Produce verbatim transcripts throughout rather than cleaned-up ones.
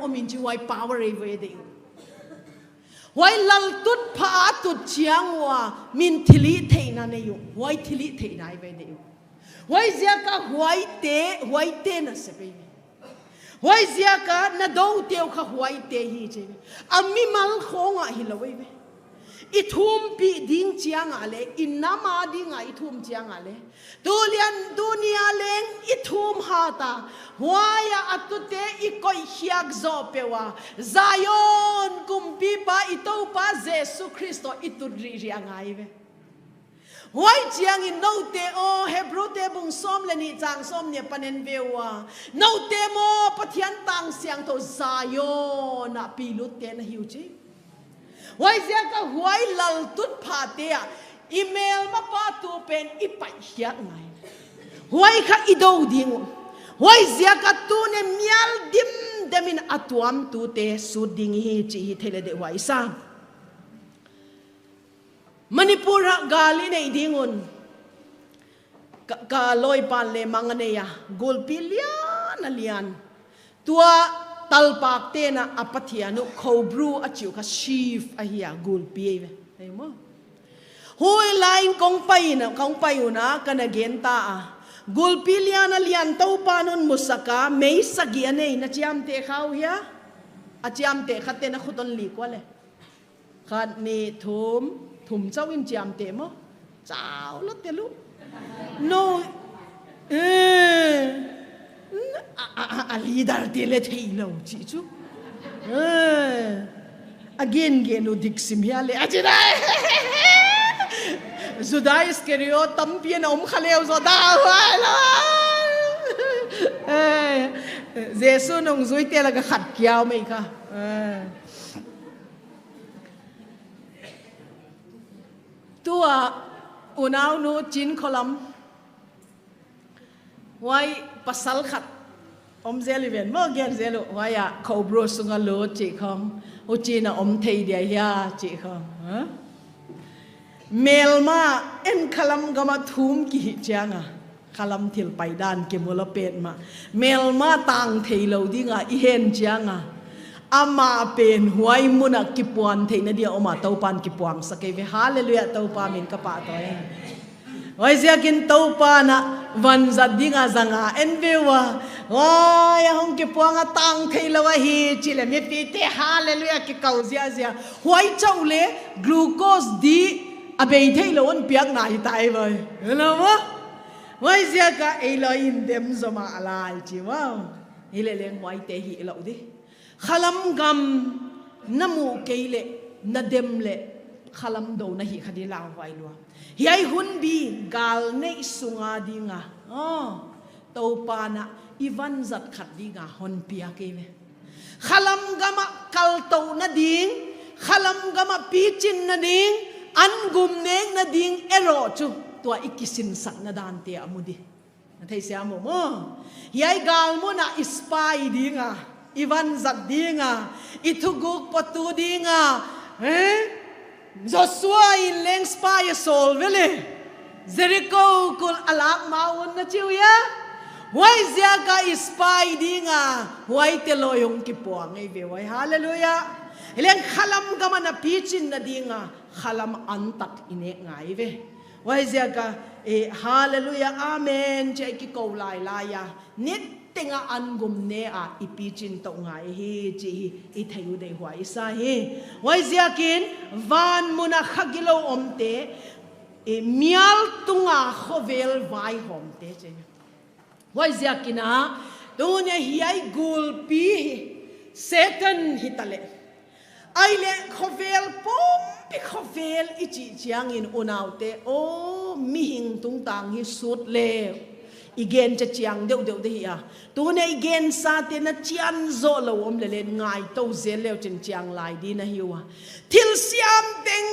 min chu huai power ei ve dei u. Huai laltut pha a tut chiang ua min thilhihtheina nei u. Huai thilhihtheina ei ve dei u. Huaiziak a huaite, huaite nasep ei ve. Huaiziak a na douteu kha huaite hi chi ve. A mimal khong a hilou ei ve. I thumpi ding chiang a le, i nam a ding a i thum chiang a le. Tulian, tunia leng i thum hat a. Huai a a tute i koihkhiak zoh peuh a. Zion kumpipa i Toupa Jesu Christo i tut rihrih a ngai ve. Huai chiangin noute aw, Hebrewte bung sawm le nih chang sawmnih a pan en ve ua. Noute maw Pathian tang siangthou Zion a pilutte na hi u chi. Huaiziak a huai laltut phate a i melmapa tu pen i paihkhiak ngai. Huai kha i dou ding u. Huaiziak a tuni mial dimdem in a tuamtute sut ding i hi chi hi thei le dei huai sa. Manipur a gal i nei ding un. Ka, ka loipan le mang a nei a, gulpi lian a lian. Tua talpakte'n a Pathian u Khobru a chi u kha chief ahi a, gulpi ei ve. Hei maw. Huai lai in kong pai in, kong pai un a, ka na gen ta a. Gulpi lian a lian Toupa'n hon musak a, mei sagi a nei na chiamteh kha u hia? A chiamteh khatte na khut hon lik ua le. Khat, nih, thum, thum chauh in chiamteh maw? Chau lou te lu. No. Eh. A, a, a, a leader te le thei lou chi chu. Eh. A gen gen u dik sim hia le. A chi dai. Judas Iscariot tampi ana om kha leu zo da huai lou. Eh. Jesu nungzuite lak a khat kiau mai kha. Eh. Tua unaunu Chin Kholam. Huai pasal khat om zel i ven maw, gen zel u. Huai a Khobru sunga lut chi khong. U Chin a om thei dia hia chi khong. Ha? Melma en Khalam gam a thum kihi chiang a. Khalam thil pai dan kimu lou pet mah. Melma tang thei lou ding a i hen chiang a. Ama pen huai mun a kipuang theina dia um a Toupa'n kipuang sak ei ve. Hallelujah, Toupa min ka pah tawi. Huaiziakin Toupa'n a van zat ding a zang a en ve ua. Huai a hong kipuang a tang thei lou ahi chi le mipite hallelujah kikau ziahziah. Huai chauh le glucose di a bei thei lou hon piak na hi tai vai. Hello maw? Huaiziak a ei loi in dem zom a lai chi wow. Hi le leng huaite hi lou di. Khalam gam na mu kei le, na dem le, Khalam dou na hi kha di lau huai lua. Hiai hunbi gal nei sunga ding a. Oh, Toupa'n a i van zat khat ding a hon piak ei ve. Khalam gam a kaltou na ding, Khalam gam a pichin na ding, an gum nek na ding, ero chu, tua i kisinsakna dante a mu di. Na thei sia maw maw. Hiai gal mun a i spy ding a, i van zat ding a, i thuguk potu ding a, eh? Joshua in leng spy a sol ve le. Jericho kul a lak ma un na chi u hia. Huaiziak a i spy ding a, huaite loi hong kipuang ei ve huai. Hallelujah. Hi leng Khalam gam a na pichin na ding a, Khalam an tak i nek ngai ve. Huaiziak a, eh, hallelujah, amen, chi a i kikou lailai a. Nit teng a an gum ne a i pichin tou ngai hi, chi hi, i thei u dei huai sa hi. Huaiziakin, van mun a kha gilou omte, eh, mial tung a khovel vaihomte, chi. Huaiziakin a, tuni a hiai gulpi hi, Satan hi ta le. Ai le khovel pumpi khovel i chi chiangin unaute, o, mihing tungtang hi sut le. I gen cha chiang deuh deuh de hi a. Tuni a i gen sate na chian zoh lou om le le ngai tou zel leu chin chiang lai di na hi ua. Thil siam teng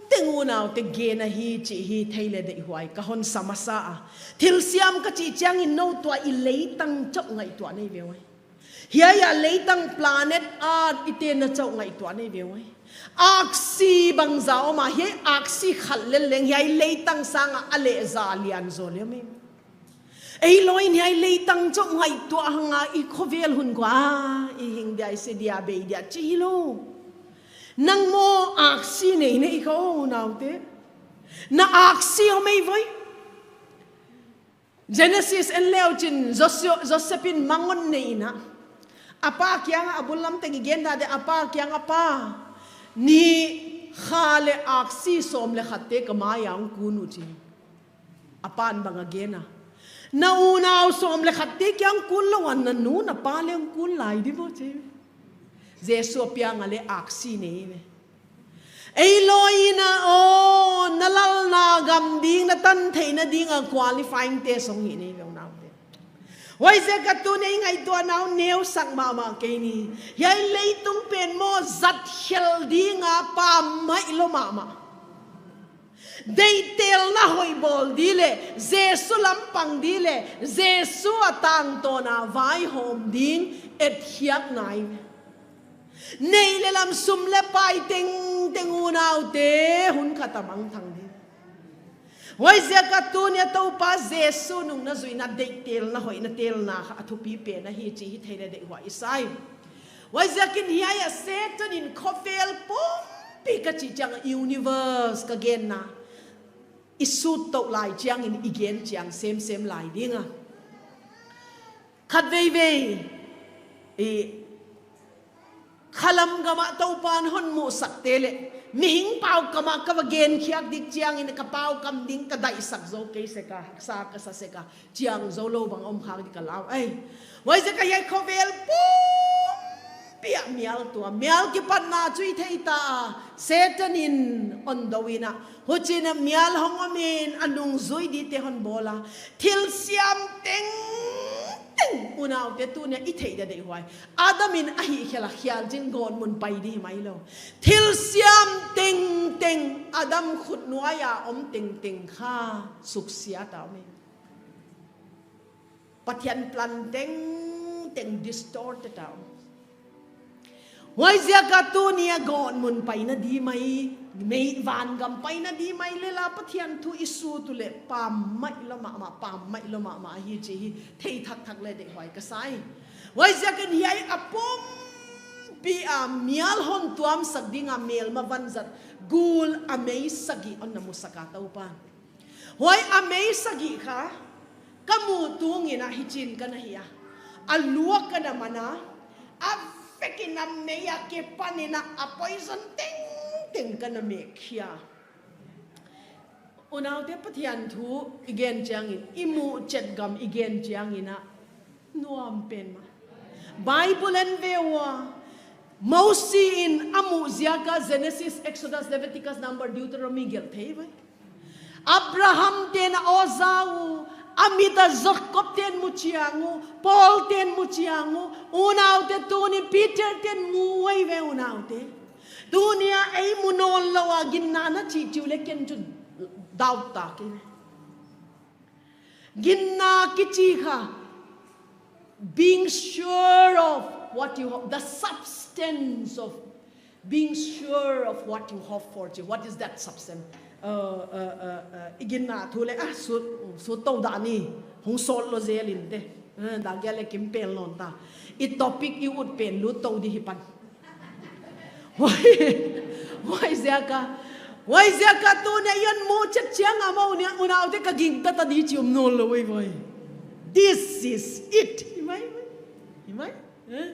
teng unaute gen a hi chi hi thei le dei huai ka hon sa masa a. Thil siam ka chi chiangin nou tua i leitang chauh ngaihtuah nei ve uai. Hiai a leitang planet a i te na chauh ngaihtuah nei ve uai. Aksi bangza om a hiai aksi khat lel leng hiai leitang sang a a leh za lian zo le mai. Eiloi ni ai leitang chom ngaito hanga i khovel hun kua i hing dia i se dia bei dia chi hilou. Nangmo aksi nei nei kha o naute. Na aksi o mei voi. Genesis en leu chin Joseph in mangon neina. Apa kianga abul lam te kigen da de apa kianga pa. Ni kha le aksi som le khat te kamai ang kunu chin. Apan bang a gen a. Na unau som le khat te kiang kun lo an na nu na pa le ang kun lai di bo che. Jesu apiang a le aksi nei ve. Eiloi na o na lal na gam ding na tan thei na ding a qualifying te song hi nei ve unau te. Wai ze ka tu nei ngai tua nau neu sak ma ma ke ni. Yai leitung pen mo zat khel ding a pa mai lo ma ma. Deitel na hoi bol di le, Jesu lampang di le, Jesu atang tona vai hom ding et hiak nai. Nei le lam sum le pai teng teng unau te hun khat a mang thang di. Wai zia ka tu nia to pa Jesu nung na zui na deitel na hoi na tel na kha athupi pe na hi chi hi thei le dei hua isai. Wai zia kin hi ai a Satan in khovel pumpi ka chi chang a universe ka gen na. I sut to lai chiang in i gen chiang sem sem lai ding a. Khat vei vei i khalam gama to pan hon mu sak te le mihing pau kama ka va gen khiak dik chiang in ka pau kam ding ka dai sak zo kei se ka haksa ka sa se ka chiang zo lo bang om khak dik ka lau ai. Wai se ka yai khovel pumpi a mial tua mial ki pan na chui thei ta Satan in on do ina. Huchina mial hong amin anung zui di te hon bola. Thil siam teng teng unau te tu nia i thei da dei huai. Adam in ahi khela khial jin gon mun pai di mai lo. Thil siam teng teng Adam khut nuai a om teng teng kha suksia ta om. Pathian plan teng teng distort ta om. Wai zia ka tu nia gon mun pai na di mai, mei van gam pai na di mai le la Pathian thu isu tu le pam mai lo ma ma, pam mai lo ma ma hi chi hi thei thak thak le de hoi ka sai. Wai zia ka ni ai a pumpi a mial hon tuam sak ding a mel ma van zat gul a mei sagi on na mu saka tau pan. Hoi a mei sagi kha ka mu tung ina hi chin ka na hi a. A luak ka na mana a fek ina mei a ke pan ina a poison teng teng ka na me khia. Unau te Pathian thu i gen chiang in i mu chet gam i gen chiang ina nuam pen ma. Bible en ve ua. Mosi in a mu zia ka Genesis, Exodus, Leviticus, Number, Deuteronomy gel thei vai. Abraham ten a oza u, a mit a Jacob ten mu chiang u, Paul ten mu chiang u, unau te tu ni Peter ten mu vai ve unau te. Tu nia ei mu non lo a ginna na chi chiu le ken chu dau ta ke. Ginna kichi kha being sure of what you hope, the substance of being sure of what you hope for. What is that substance? Uh, uh, uh, uh, i ginna thu le ah sut sut to da ni hung sol lo zel in te. Uh, da gel le kim pel non ta. I topic i ut pen lu to di hi pan. Wai, wai zia ka, wai zia ka tu ne yon mu chet chiang a mau ne unau te ka ging ta ta di chi um non lo wai wai. This is it. Imai, imai. Eh?